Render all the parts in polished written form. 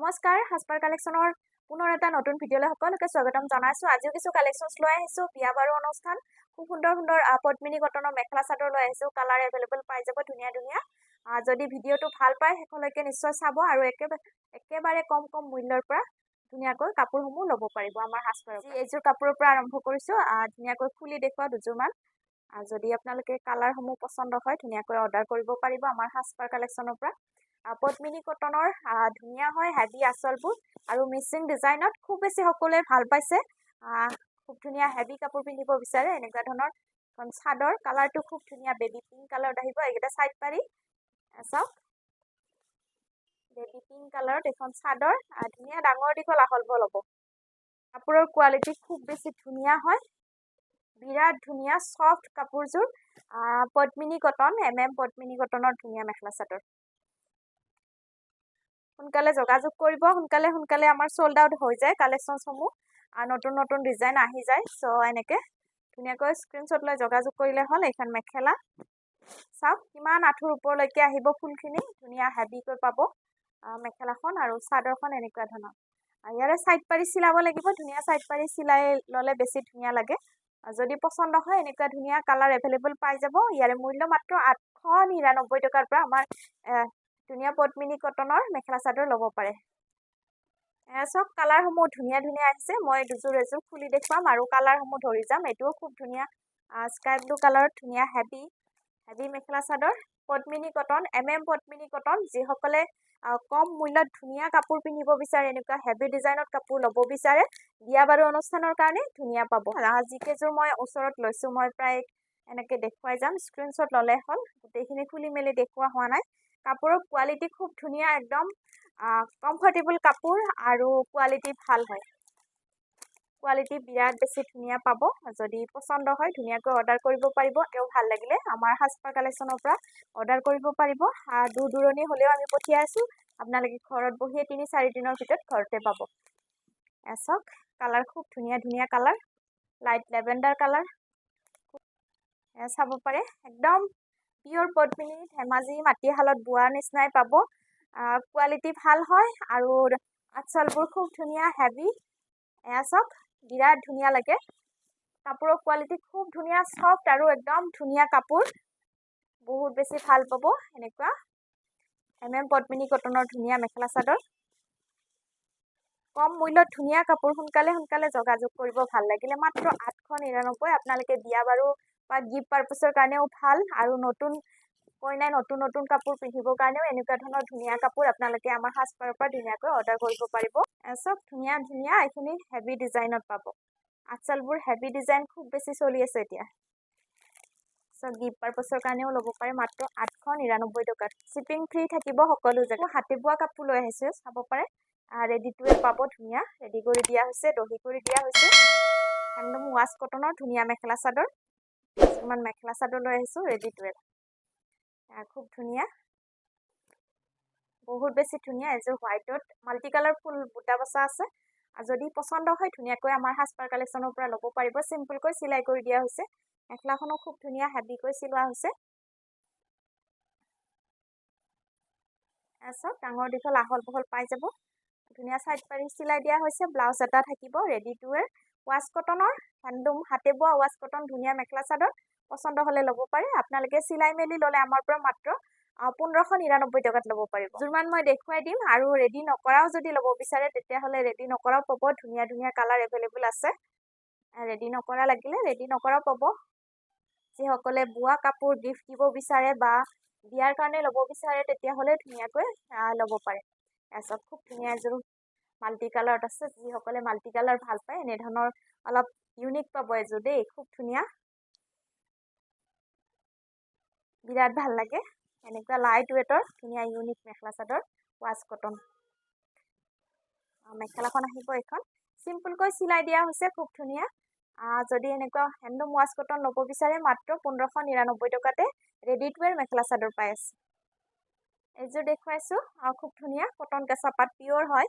নমস্কাৰ, সাজপাৰ কালেকশ্যনৰ পুনৰ এটা নতুন ভিডিঅ'লৈ সকলোকে স্বাগতম জনাইছোঁ। আজিও কিছু কালেকশ্যনছ লৈ আহিছোঁ। বিয়া বাৰু অনুষ্ঠান খুব সুন্দৰ সুন্দৰ পদ্মিনী কটনৰ মেখেলা চাদৰ লৈ আহিছোঁ। কালাৰ এভেইলেবল পাই যাব ধুনীয়া ধুনীয়া। যদি ভিডিঅ'টো ভাল পায়, শেষলৈকে নিশ্চয় চাব আৰু একেবাৰে একেবাৰে কম কম মূল্যৰ পৰা ধুনীয়াকৈ কাপোৰসমূহ ল'ব পাৰিব আমাৰ সাজপাৰৰ। এইযোৰ কাপোৰৰ পৰা আৰম্ভ কৰিছোঁ, ধুনীয়াকৈ খুলি দেখুওৱা দুযোৰমান। যদি আপোনালোকে কালাৰসমূহ পচন্দ হয়, ধুনীয়াকৈ অৰ্ডাৰ কৰিব পাৰিব আমাৰ সাজপাৰ কালেকশ্যনৰ পৰা। পদ্মিনী কটনৰ ধুনীয়া হয়, হেভি আচলবোৰ আৰু মিচিং ডিজাইনত খুব বেছি সকলোৱে ভাল পাইছে। খুব ধুনীয়া হেভি কাপোৰ পিন্ধিব বিচাৰে, এনেকুৱা ধৰণৰ এখন চাদৰ। কালাৰটো খুব ধুনীয়া বেবী পিংক কালাৰত আহিব। এইকেইটা চাইড পাৰি চাওক, বেবী পিংক কালাৰত এখন চাদৰ, ধুনীয়া ডাঙৰ দীঘল আহল বহল হ'ব। কাপোৰৰ কোৱালিটি খুব বেছি ধুনীয়া হয়, বিৰাট ধুনীয়া চফ্ট কাপোৰযোৰ। পদ্মিনী কটন, এম এম পদ্মিনী কটনৰ ধুনীয়া মেখেলা চাদৰ। সোনকালে যোগাযোগ কৰিব, সোনকালে সোনকালে আমাৰ চল্ড আউট হৈ যায় কালেকশ্যনসমূহ আৰু নতুন নতুন ডিজাইন আহি যায়। চ' এনেকৈ ধুনীয়াকৈ স্ক্ৰীনশ্বট লৈ যোগাযোগ কৰিলে হ'ল। এইখন মেখেলা চাওক, কিমান আঁঠুৰ ওপৰলৈকে আহিব ফুলখিনি, ধুনীয়া হেভিকৈ পাব মেখেলাখন আৰু চাদৰখন এনেকুৱা ধৰণৰ। ইয়াৰে চাইড পাৰি চিলাব লাগিব, ধুনীয়া চাইড পাৰি চিলাই ল'লে বেছি ধুনীয়া লাগে। যদি পচন্দ হয়, এনেকুৱা ধুনীয়া কালাৰ এভেইলেবল পাই যাব। ইয়াৰে মূল্য মাত্ৰ 899 টকাৰ পৰা আমাৰ ধুনীয়া পদ্মিনী কটনৰ মেখেলা চাদৰ ল'ব পাৰে। চব কালাৰসমূহ ধুনীয়া ধুনীয়া আহিছে। মই দুযোৰ এযোৰ খুলি দেখুৱাম আৰু কালাৰসমূহ ধৰি যাম। এইটোও খুব ধুনীয়া স্কাই ব্লু কালাৰত ধুনীয়া হেভি হেভি মেখেলা চাদৰ, পদ্মিনী কটন, এম এম পদ্মিনী কটন। যিসকলে কম মূল্যত ধুনীয়া কাপোৰ পিন্ধিব বিচাৰে, এনেকুৱা হেভি ডিজাইনত কাপোৰ ল'ব বিচাৰে বিয়া বাৰু অনুষ্ঠানৰ কাৰণে, ধুনীয়া পাব। যিকেইযোৰ মই ওচৰত লৈছোঁ, মই প্ৰায় এনেকৈ দেখুৱাই যাম, স্ক্ৰীনশ্বট ল'লে হ'ল। গোটেইখিনি খুলি মেলি দেখুওৱা হোৱা নাই। কাপোৰৰ কোৱালিটি খুব ধুনীয়া, একদম কমফৰ্টেবল কাপোৰ আৰু কোৱালিটি ভাল হয়, কোৱালিটি বিৰাট বেছি ধুনীয়া পাব। যদি পচন্দ হয়, ধুনীয়াকৈ অৰ্ডাৰ কৰিব পাৰিব। তেওঁ ভাল লাগিলে আমাৰ সাজপাৰ কালেকশ্যনৰ পৰা অৰ্ডাৰ কৰিব পাৰিব। দূৰ দূৰণি হ'লেও আমি পঠিয়াই আছোঁ, আপোনালোকে ঘৰত বহিয়ে 3-4 দিনৰ ভিতৰত ঘৰতে পাব। চাওক কালাৰ, খুব ধুনীয়া ধুনীয়া কালাৰ, লাইট লেভেণ্ডাৰ কালাৰ চাব পাৰে। একদম পিয়'ৰ পদ্মিনী, ধেমাজি মাটিশালত বোৱাৰ নিচিনাই পাব। কোৱালিটি ভাল হয় আৰু আঁচলবোৰ খুব ধুনীয়া হেভি। এয়া চাওক, বিৰাট ধুনীয়া লাগে। কাপোৰৰ কোৱালিটি খুব ধুনীয়া, চফ্ট আৰু একদম ধুনীয়া কাপোৰ, বহুত বেছি ভাল পাব। এনেকুৱা এম এম পদ্মিনী কটনৰ ধুনীয়া মেখেলা চাদৰ, কম মূল্যত ধুনীয়া কাপোৰ। সোনকালে সোনকালে যোগাযোগ কৰিব ভাল লাগিলে। মাত্ৰ 899। আপোনালোকে বিয়া বাৰু বা গিফ্ট পাৰ্পছৰ কাৰণেও ভাল আৰু নতুন কইনাই নতুন নতুন কাপোৰ পিন্ধিবৰ কাৰণেও এনেকুৱা ধৰণৰ ধুনীয়া কাপোৰ আপোনালোকে আমাৰ সাজপাৰৰ পৰা ধুনীয়াকৈ অৰ্ডাৰ কৰিব পাৰিব। চব ধুনীয়া ধুনীয়া এইখিনি হেভি ডিজাইনত পাব। আচলবোৰ হেভি ডিজাইন খুব বেছি চলি আছে এতিয়া। চ' গিফ্ট পাৰ্পছৰ কাৰণেও ল'ব পাৰে মাত্ৰ 899 টকাত। শ্বিপিং ফ্ৰী থাকিব সকলো জেগাত। হাতে বোৱা কাপোৰ লৈ আহিছে, চাব পাৰে। ৰেডি টু ৱেৰ পাব, ধুনীয়া ৰেডি কৰি দিয়া হৈছে, দহি কৰি দিয়া হৈছে। হেণ্ডলুম ৱাছ কটনৰ ধুনীয়া মেখেলা চাদৰ, কিছুমান মেখেলা চাদৰ লৈ আহিছোঁ ৰেডি টু ৱেৰ, খুব ধুনীয়া, বহুত বেছি ধুনীয়া। এযোৰ হোৱাইটত মাল্টি কালাৰ ফুল বুটা বচা আছে। যদি পচন্দ হয়, ধুনীয়াকৈ আমাৰ সাজপাৰ কালেকশ্যনৰ পৰা ল'ব পাৰিব। চিম্পুলকৈ চিলাই কৰি দিয়া হৈছে। মেখেলাখনো খুব ধুনীয়া হেভিকৈ চিলোৱা হৈছে। চাওক, ডাঙৰ দীঘল আহল বহল পাই যাব। ধুনীয়া চাইড পাৰি চিলাই দিয়া হৈছে। ব্লাউজ এটা থাকিব। ৰেডি টু ৱেৰ ৱাছ কটনৰ হেণ্ডলুম হাতে বোৱা ৱাছ কটন ধুনীয়া মেখেলা চাদৰ, পচন্দ হ'লে ল'ব পাৰে। আপোনালোকে চিলাই মেলি ল'লে আমাৰ পৰা মাত্ৰ 1599 টকাত ল'ব পাৰিব। যোৰমান মই দেখুৱাই দিম আৰু ৰেডি নকৰাও যদি ল'ব বিচাৰে, তেতিয়াহ'লে ৰেডি নকৰাও পাব। ধুনীয়া ধুনীয়া কালাৰ এভেইলেবল আছে। ৰেডি নকৰা লাগিলে ৰেডি নকৰাও পাব। যিসকলে বোৱা কাপোৰ গিফ্ট দিব বিচাৰে বা বিয়াৰ কাৰণে ল'ব বিচাৰে, তেতিয়াহ'লে ধুনীয়াকৈ ল'ব পাৰে। তাৰপিছত খুব ধুনীয়া এযোৰ মাল্টি কালাৰত আছে। যিসকলে মাল্টি কালাৰ ভাল পায়, এনেধৰণৰ অলপ ইউনিক পাব এযোৰ দেই। খুব ধুনীয়া, বিৰাট ভাল লাগে। এনেকুৱা লাইট ৱেটৰ ধুনীয়া unique mekhela chador, wash cotton মেখেলাখন আহিব এইখন। চিম্পুলকৈ চিলাই দিয়া হৈছে, খুব ধুনীয়া। যদি এনেকুৱা হেণ্ডলুম ৱাছ কটন ল'ব বিচাৰে, মাত্ৰ 1599 টকাতে ৰেডি টু ৱেৰ মেখেলা চাদৰ পাই আছে। এইযোৰ দেখুৱাইছোঁ, খুব ধুনীয়া কটন কেঁচা পাত, পিয়'ৰ হয়।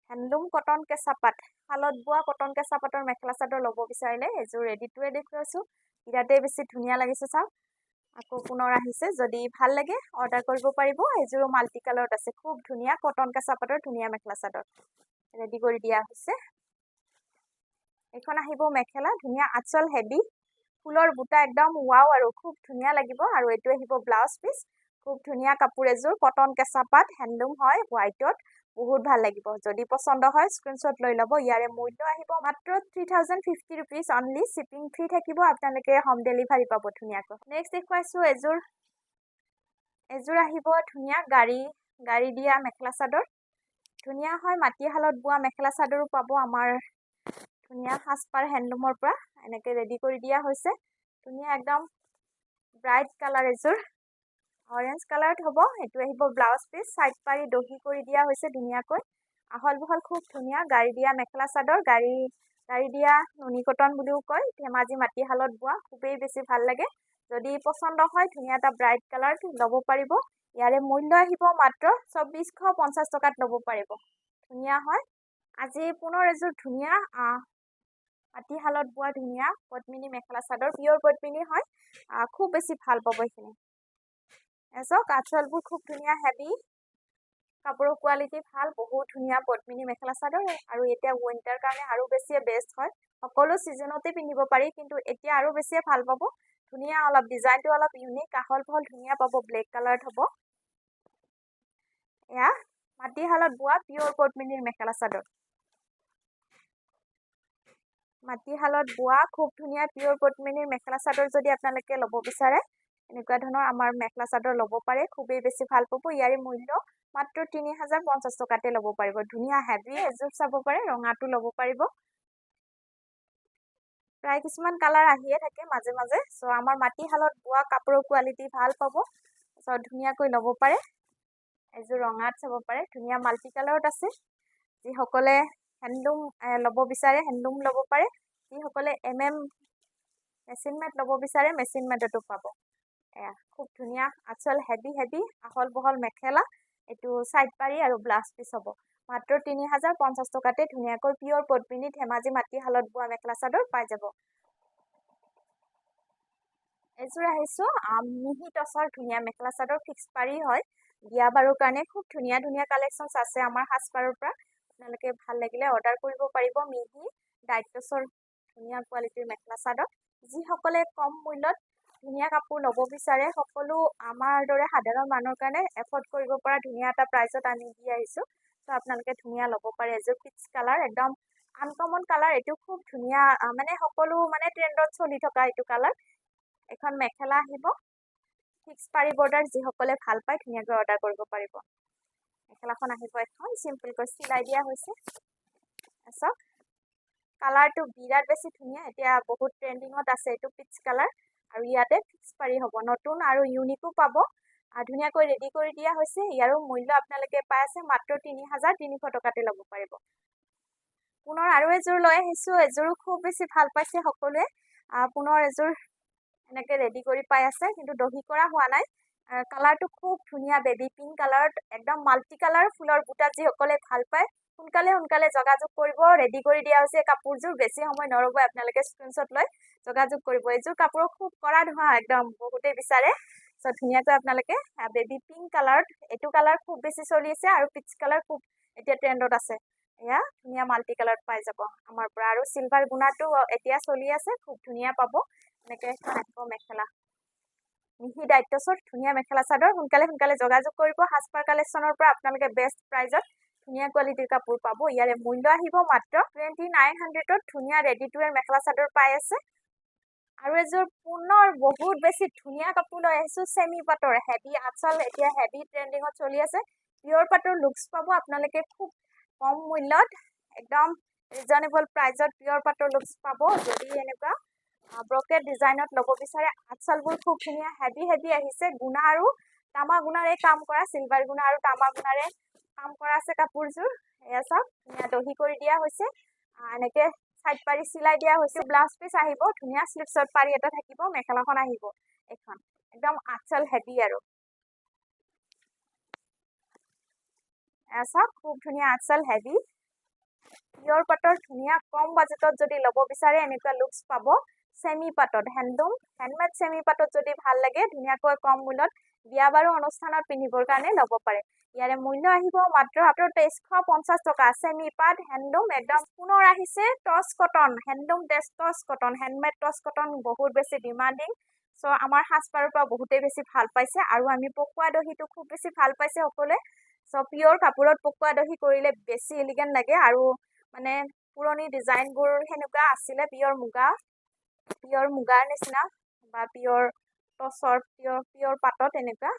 হেণ্ডলুম কটন কেঁচা পাত, শালত বোৱা কটন কেঁচা পাতৰ মেখেলা চাদৰ ল'ব বিচাৰিলে এইযোৰ ৰেডি টু ৱেৰ দেখুৱাইছোঁ। বিৰাটেই বেছি ধুনীয়া লাগিছে, চাওক। আকৌ পুনৰ আহিছে। যদি ভাল লাগে অৰ্ডাৰ কৰিব পাৰিব। এইযোৰো মাল্টি কালাৰত আছে, খুব ধুনীয়া কটন কেঁচা পাটৰ ধুনীয়া মেখেলা চাদৰ ৰেডি কৰি দিয়া হৈছে। এইখন আহিব মেখেলা, ধুনীয়া আচল হেভি ফুলৰ বুটা, একদম ৱাও আৰু খুব ধুনীয়া লাগিব। আৰু এইটো আহিব ব্লাউজ পিচ। খুব ধুনীয়া কাপোৰ এযোৰ, কটন কেঁচা পাট, হেণ্ডলুম হয়, হোৱাইটত বহুত ভাল লাগিব। যদি পচন্দ হয় স্ক্ৰীনশ্বট লৈ ল'ব। ইয়াৰে মূল্য আহিব মাত্ৰ 3050 rupees only, shipping free থাকিব। আপোনালোকে হোম ডেলিভাৰী পাব ধুনীয়াকৈ। নেক্সট দেখুৱাইছোঁ এযোৰ। এযোৰ আহিব ধুনীয়া গাড়ী গাড়ী দিয়া মেখেলা চাদৰ, ধুনীয়া হয়। মাটিশালত বোৱা মেখেলা চাদৰো পাব আমাৰ ধুনীয়া সাজপাৰ হেণ্ডলুমৰ পৰা। এনেকৈ ৰেডি কৰি দিয়া হৈছে। ধুনীয়া একদম ব্ৰাইট কালাৰ এযোৰ, অৰেঞ্জ কালাৰত হ'ব। এইটো আহিব ব্লাউজ পিচ, চাইড পাৰি দহি কৰি দিয়া হৈছে ধুনীয়াকৈ। আহল বহল খুব ধুনীয়া গাড়ী দিয়া মেখেলা চাদৰ। গাড়ী গাড়ী দিয়া নুনি কটন বুলিও কয়। ধেমাজি মাটিশালত বোৱা, খুবেই বেছি ভাল লাগে। যদি পচন্দ হয় ধুনীয়া এটা ব্ৰাইট কালাৰ ল'ব পাৰিব। ইয়াৰে মূল্য আহিব মাত্ৰ 2450 টকাত ল'ব পাৰিব। ধুনীয়া হয়। আজি পুনৰ এযোৰ ধুনীয়া মাটিশালত বোৱা ধুনীয়া পদ্মিনী মেখেলা চাদৰ, পিয়ৰ পদ্মিনী হয়, খুব বেছি ভাল পাব এইখিনি। চাওক, আঁচলবোৰ খুব ধুনীয়া, হেভি, কাপোৰৰ কোৱালিটি ভাল, বহুত ধুনীয়া পদ্মিনী মেখেলা চাদৰ। আৰু এতিয়া উইণ্টাৰ কাৰণে আৰু বেছিয়ে বেষ্ট হয়। সকলো ছিজনতে পিন্ধিব পাৰি, কিন্তু এতিয়া আৰু বেছিয়ে ভাল পাব। ধুনীয়া, অলপ ডিজাইনটো অলপ ইউনিক, আহল বহল ধুনীয়া পাব। ব্লেক কালাৰত হ'ব। এয়া মাটিশালত বোৱা পিয়ৰ পদ্মিনীৰ মেখেলা চাদৰ। মাটিশালত বোৱা খুব ধুনীয়া পিয়ৰ পদ্মিনীৰ মেখেলা চাদৰ যদি আপোনালোকে ল'ব বিচাৰে, এনেকুৱা ধৰণৰ আমাৰ মেখেলা চাদৰ ল'ব পাৰে, খুবেই বেছি ভাল পাব। ইয়াৰে মূল্য মাত্ৰ 3050 টকাতে ল'ব পাৰিব। ধুনীয়া হেভি এযোৰ চাব পাৰে, ৰঙাটো ল'ব পাৰিব। প্ৰায় কিছুমান কালাৰ আহিয়ে থাকে মাজে মাজে। চ' আমাৰ মাটিশালত বোৱা কাপোৰৰ কোৱালিটি ভাল পাব। চ' ধুনীয়াকৈ ল'ব পাৰে। এযোৰ ৰঙাত চাব পাৰে, ধুনীয়া মাল্টি কালাৰত আছে। যিসকলে হেণ্ডলুম ল'ব বিচাৰে হেণ্ডলুম ল'ব পাৰে, যিসকলে এম মেচিন মেড ল'ব বিচাৰে মেচিন মেডতো পাব। এয়া খুব ধুনীয়া আচল হেভি হেভি আহল বহল মেখেলা। এইটো চাইড পাৰি আৰু ব্লাউজ পিচ হ'ব। মাত্ৰ 3050 টকাতে ধুনীয়াকৈ পিয়ৰ পদ্মিনী ধেমাজি মাটিশালত বোৱা মেখেলা চাদৰ পাই যাব। এযোৰ আহিছোঁ মিহি টচৰ ধুনীয়া মেখেলা চাদৰ, ফিক্স পাৰি হয়। বিয়া বাৰুৰ কাৰণে খুব ধুনীয়া ধুনীয়া কালেকশ্যনছ আছে আমাৰ সাজপাৰৰ পৰা। আপোনালোকে ভাল লাগিলে অৰ্ডাৰ কৰিব পাৰিব। মিহি ডাইট টচৰ ধুনীয়া কোৱালিটিৰ মেখেলা চাদৰ। যিসকলে কম মূল্যত ধুনীয়া কাপোৰ ল'ব বিচাৰে, সকলো আমাৰ দৰে সাধাৰণ মানুহৰ কাৰণে এফৰ্ড কৰিব পৰা ধুনীয়া এটা প্ৰাইজত আমি দি আহিছোঁ। ত' আপোনালোকে ধুনীয়া ল'ব পাৰে। এযোৰ পিচ কালাৰ, একদম আনকমন কালাৰ এইটো, খুব ধুনীয়া, মানে সকলো মানে ট্ৰেণ্ডত চলি থকা এইটো কালাৰ। এখন মেখেলা আহিব, ফিক্স পাৰি বৰ্ডাৰ। যিসকলে ভাল পায় ধুনীয়াকৈ অৰ্ডাৰ কৰিব পাৰিব। মেখেলাখন আহিব এখন, চিম্পলকৈ চিলাই দিয়া হৈছে। চাওক, কালাৰটো বিৰাট বেছি ধুনীয়া। এতিয়া বহুত ট্ৰেণ্ডিঙত আছে এইটো পিচ কালাৰ। আৰু ইয়াতে ফিক্স পাৰি হ'ব, নতুন আৰু ইউনিকো পাব। ধুনীয়াকৈ ৰেডি কৰি দিয়া হৈছে। ইয়াৰো মূল্য আপোনালোকে পাই আছে মাত্ৰ 3300 টকাতে ল'ব পাৰিব। পুনৰ আৰু এযোৰ লৈ আহিছোঁ। এযোৰো খুব বেছি ভাল পাইছে সকলোৱে। পুনৰ এযোৰ এনেকৈ ৰেডি কৰি পাই আছে, কিন্তু দহি কৰা হোৱা নাই। কালাৰটো খুব ধুনীয়া, বেবী পিংক কালাৰত, একদম মাল্টি কালাৰ ফুলৰ বুটা। যিসকলে ভাল পায় সোনকালে সোনকালে যোগাযোগ কৰিব। ৰেডি কৰি দিয়া হৈছে কাপোৰযোৰ, বেছি সময় নৰ'ব, আপোনালোকে স্ক্ৰীনশ্বট লৈ যোগাযোগ কৰিব। এইযোৰ কাপোৰ খুব কৰা ধোৱা, একদম বহুতেই বিচাৰে। চ' ধুনীয়াকৈ আপোনালোকে বেবী পিংক কালাৰত, এইটো কালাৰ খুব বেছি চলি আছে আৰু পিচ কালাৰ খুব এতিয়া ট্ৰেণ্ডত আছে। এয়া ধুনীয়া মাল্টি কালাৰত পাই যাব আমাৰ পৰা। আৰু চিলভাৰ গুণাটো এতিয়া চলি আছে, খুব ধুনীয়া পাব। এনেকৈ এখন আহিব মেখেলা, মিহি দায়িত্ব, ধুনীয়া মেখেলা চাদৰ। সোনকালে সোনকালে যোগাযোগ কৰিব। সাজপাৰ কালেকশ্যনৰ পৰা আপোনালোকে বেষ্ট প্ৰাইজত ধুনীয়া কোৱালিটিৰ কাপোৰ পাব। ইয়াৰে মূল্য আহিব মাত্ৰ 2900ত ধুনীয়া ৰেডি টু ৱেৰ মেখেলা চাদৰ পাই আছে। আৰু এযোৰ পুনৰ বহুত বেছি ধুনীয়া কাপোৰ লৈ আহিছোঁ, চেমি পাটৰ হেভি আচল, এতিয়া হেভি ট্ৰেণ্ডিঙত চলি আছে। পিয়ৰ পাটৰ লুকছ পাব আপোনালোকে খুব কম মূল্যত, একদম ৰিজনেবল প্ৰাইজত পিয়ৰ পাটৰ লুকছ পাব। যদি এনেকুৱা ব্ৰকেট ডিজাইনত ল'ব বিচাৰে, আচলবোৰ খুব ধুনীয়া হেভি হেভি আহিছে। গুণা আৰু তামা গুণাৰে কাম কৰা, চিলভাৰ গুণা আৰু তামা গুণাৰে কাম কৰা আছে কাপোৰযোৰ। এয়া চাওক, ধুনীয়া দহি কৰি দিয়া হৈছে, এনেকে চাইড পাৰি চিলাই দিয়া হৈছে। ব্লাউজ পিচ আহিব, ধুনীয়া শ্লিভছত পাৰি এটা থাকিব। মেখেলাখন আহিব এইখন, একদম আচল হেভি। আৰু এয়া চাওক, খুব ধুনীয়া আচল হেভি পিয়ৰ পাটৰ ধুনীয়া। কম বাজেটত যদি ল'ব বিচাৰে এনেকুৱা লুকছ পাব। চেমি পাটত, হেণ্ডলুম হেণ্ডমেড চেমি পাটত যদি ভাল লাগে, ধুনীয়াকৈ কম মূল্যত বিয়া বাৰু অনুষ্ঠানত পিন্ধিবৰ কাৰণে ল'ব পাৰে। ইয়াৰে মূল্য আহিব মাত্ৰ আপোনাৰ 2350 টকা। চেমি পাট হেণ্ডলুম একদম। পুনৰ আহিছে টচ কটন, হেণ্ডলুম টচ কটন, হেণ্ডমেড টচ কটন বহুত বেছি ডিমাণ্ডিং। চ' আমাৰ সাজপাৰৰ পৰা বহুতেই বেছি ভাল পাইছে আৰু আমি পকোৱা দহিটো খুব বেছি ভাল পাইছে সকলোৱে। চ' পিয়'ৰ কাপোৰত পকোৱা দহি কৰিলে বেছি এলিগেণ্ট লাগে আৰু মানে পুৰণি ডিজাইনবোৰ সেনেকুৱা আছিলে, পিয়'ৰ মুগা, পিয়'ৰ মুগাৰ নিচিনা বা পিয়'ৰ টচৰ, পিয়'ৰ পিয়'ৰ পাটত এনেকুৱা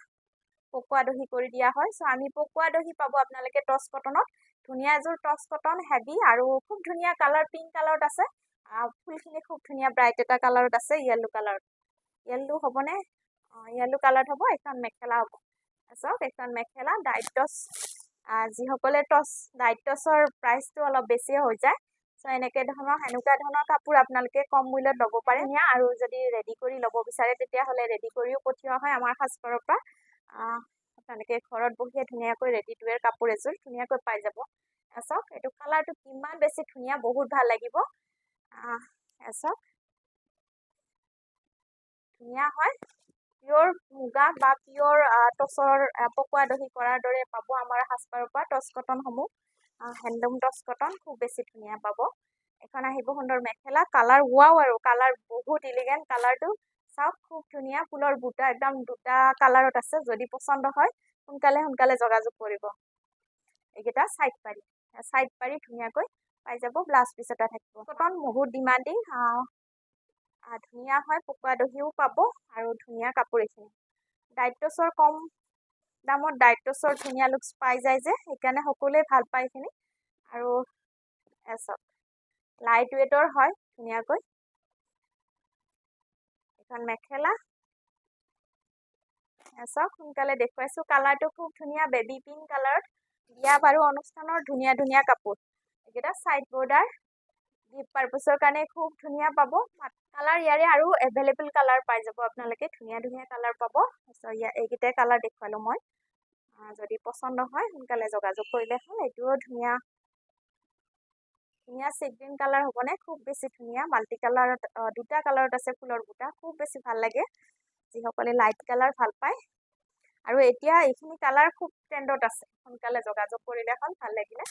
পকোৱা দহি কৰি দিয়া হয়। চ' আমি পকোৱা দহি পাব আপোনালোকে টচ কটনত। ধুনীয়া এযোৰ টচ কটন, হেভি আৰু খুব ধুনীয়া কালাৰ, পিংক কালাৰত আছে। ফুলখিনি খুব ধুনীয়া ব্ৰাইট এটা কালাৰত আছে, য়েল্ল' কালাৰত। য়েল্ল' হ'বনে? অঁ, য়েল্ল' কালাৰত হ'ব। এখন মেখেলা হ'ব, চাওক, এখন মেখেলা। ডাইট টচ, যিসকলে টচ, ডাইট টচৰ প্ৰাইচটো অলপ বেছিয়ে হৈ যায়। চ' এনেকৈ ধৰণৰ, সেনেকুৱা ধৰণৰ কাপোৰ আপোনালোকে কম মূল্যত ল'ব পাৰে। ধুনীয়া। আৰু যদি ৰেডি কৰি ল'ব বিচাৰে, তেতিয়াহ'লে ৰেডি কৰিও পঠিওৱা হয় আমাৰ সাজপাৰৰ পৰা। আপোনালোকে ঘৰত বহিয়ে ধুনীয়াকৈ ৰেডি টু ৱেৰ কাপোৰ এযোৰ ধুনীয়াকৈ পাই যাব। চাওক, এইটো কালাৰটো কিমান বেছি ধুনীয়া, বহুত ভাল লাগিব। চাওক, ধুনীয়া হয়। পিয়'ৰ মুগা বা পিয়'ৰ টচৰ পকোৱা দহি কৰাৰ দৰে পাব আমাৰ সাজপাৰৰ পৰা। টচ কটনসমূহ, হেণ্ডলুম টচ কটন খুব বেছি ধুনীয়া পাব। এখন আহিব সুন্দৰ মেখেলা। কালাৰ ৱাও আৰু কালাৰ বহুত ইলিগেণ্ট। কালাৰটো চাওক, খুব ধুনীয়া ফুলৰ বুটা, একদম দুটা কালাৰত আছে। যদি পচন্দ হয়, সোনকালে সোনকালে যোগাযোগ কৰিব। এইকেইটা চাইড পাৰি, চাইড পাৰি ধুনীয়াকৈ পাই যাব। ব্লাউজ পিচ এটা থাকিব। কটন বহুত ডিমাণ্ডিং, ধুনীয়া হয়। পকোৱা দহিও পাব আৰু ধুনীয়া কাপোৰ এইখিনি। ডাইট টচৰ, কম দামত ডাইট টচৰ ধুনীয়া লুকছ পাই যায় যে, সেইকাৰণে সকলোৱে ভাল পায় এইখিনি। আৰু চাওক, লাইট ৱেটৰ হয় ধুনীয়াকৈ। এখন মেখেলা চাওক, সোনকালে দেখুৱাইছোঁ। কালাৰটো খুব ধুনীয়া, বেবী পিংক কালাৰত। বিয়া বাৰু অনুষ্ঠানৰ ধুনীয়া ধুনীয়া কাপোৰ এইকেইটা। চাইড বৰ্ডাৰ, গিফ্ট পাৰ্পছৰ কাৰণে খুব ধুনীয়া পাব কালাৰ ইয়াৰে। আৰু এভেইলেবল কালাৰ পাই যাব আপোনালোকে, ধুনীয়া ধুনীয়া কালাৰ পাব। ইয়াৰ এইকেইটাই কালাৰ দেখুৱালোঁ মই। যদি পচন্দ হয়, সোনকালে যোগাযোগ কৰিলে হ'ল। এইটোও ধুনীয়া ধুনীয়া চি গ্ৰীণ কালাৰ হ'বনে? খুব বেছি ধুনীয়া মাল্টি কালাৰত, দুটা কালাৰত আছে ফুলৰ বুটা। খুব বেছি ভাল লাগে যিসকলে লাইট কালাৰ ভাল পায়। আৰু এতিয়া এইখিনি কালাৰ খুব ট্ৰেণ্ডত আছে। সোনকালে যোগাযোগ কৰিলে হ'ল। ভাল লাগিলে,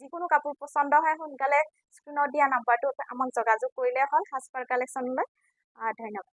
যিকোনো কাপোৰ পচন্দ হয়, সোনকালে স্ক্ৰীণত দিয়া নাম্বাৰটোত আমাক যোগাযোগ কৰিলে হ'ল সাজপাৰ কালেকশ্যনলৈ। ধন্যবাদ।